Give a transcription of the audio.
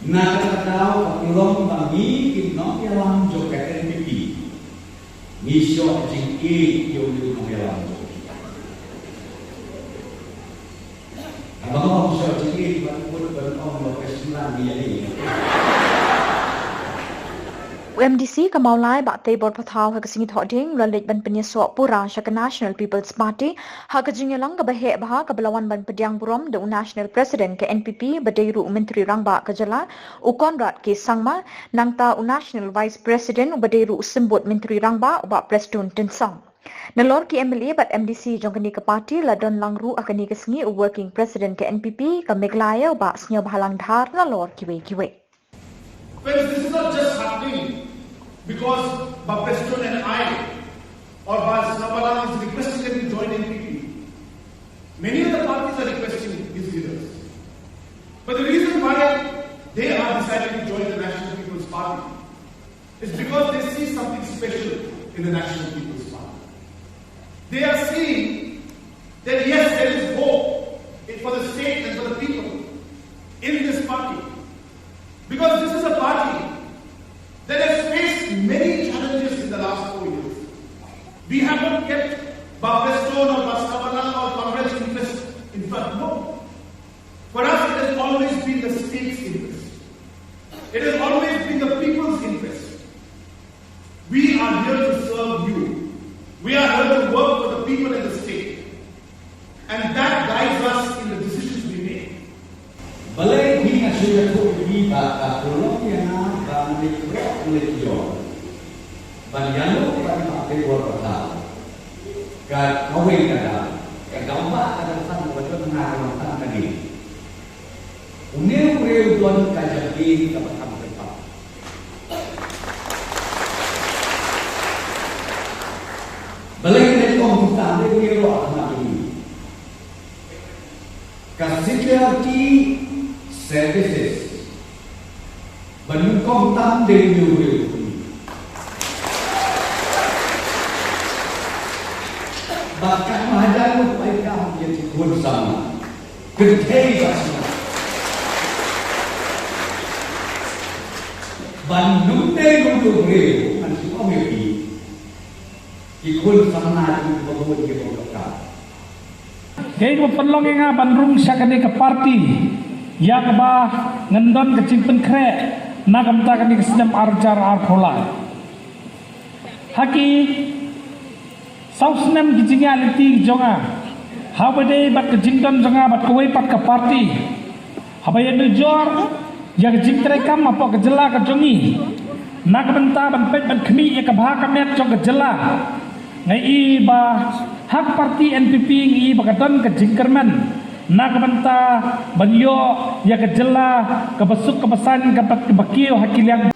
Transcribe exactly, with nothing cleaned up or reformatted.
Na kata ka daw ka pynlong ba ngi ki nongïalam jong ka N P P ngi shoh jingïeit ïa u nongïalam jong ngi. Haba nga ong shoh jingïeit, ban put ban ong ba ka shynrang ïa ngi. U M D C ka Mawlai, Bah Teibor Pathaw, ha ka sngi Thohdieng u la leit ban pynïasoh pura sha ka National People's Party ha ka jingïalang kaba heh bha kaba la wan ban pdiang burom da u National President ka N P P ba dei ruh u Myntri Rangbah ka jylla u Conrad K Sangma, nangta u National Vice President uba dei ruh u Symbud Myntri Rangbah u Bah Prestone Tynsong. Nalor ki M L A bad M D C jong kane ka party la don lang ruh ha kane ka sngi u Working President ka N P P ka Meghalaya u Bah Sniawbhalang Dhar nalor kiwei kiwei. Friends, this is not just happening because Bah Prestone and I or Bah Sniawbhalang is requesting them to join N P P. Many other parties are requesting these leaders. But the reason why they are deciding to join the National People's Party is because they see something special in the National People's Party. They are seeing that yes, there is hope for the state and for the people in this party. Because this is a party that has faced many challenges in the last four years. We have not kept Bah Prestone or Bah Sniawbhalang or Conrad's interest in front. No. For us, it has always been the state's interest. It has always been the people's interest. We are here to serve you. We are here to work for the people in the state. And that guides us in the decisions we make. Balei phi nga shu ïathuh ïa phi ba ka pynlong ïa nga ba nga leit ïoh, leit ïoh ban ïalok bad Bah Teibor Pathaw. Ka kawei ka daw, ka daw ba ka dang san ba jot nga ka long tang ka dei. Une u briew u don ka jingim kaba kham kyrpad. Balei nga ong kumta? Dei u ïaroh ha khmat jong ngi. Ka security services ba nyngkong tam dei u briew u briew. Ba ka mahajan u pai kam ïa ki khun samla. Kynthei ba sma. Ban ym dei u briew u briew, ngan shu ong ïa phi. Ki khun samla ki ba bun ki ba donkam. Kaei kaba pynlong ïa nga ban rung sha kane ka party ïa kaba ngan don ka jingpynkhreh na ka bynta kane ka snem ar hajar arphew lai. Ha ki saw snem ki jingïaid lynti ki jong nga, haba dei bad ka jingdon jong nga bad kawei pat ka party, haba ïanujor ïa ka jingtrei kam hapoh ka jylla ka jong ngi na ka bynta ban peit ban khmih ïa ka bha ka miat jong ka jylla. Nga i ba ha ka party N P P nga i ba ka don ka jingkyrmen na ka bynta ban ïoh ïa ka jylla kaba suk kaba saiñ kaba kiew ha ki liang.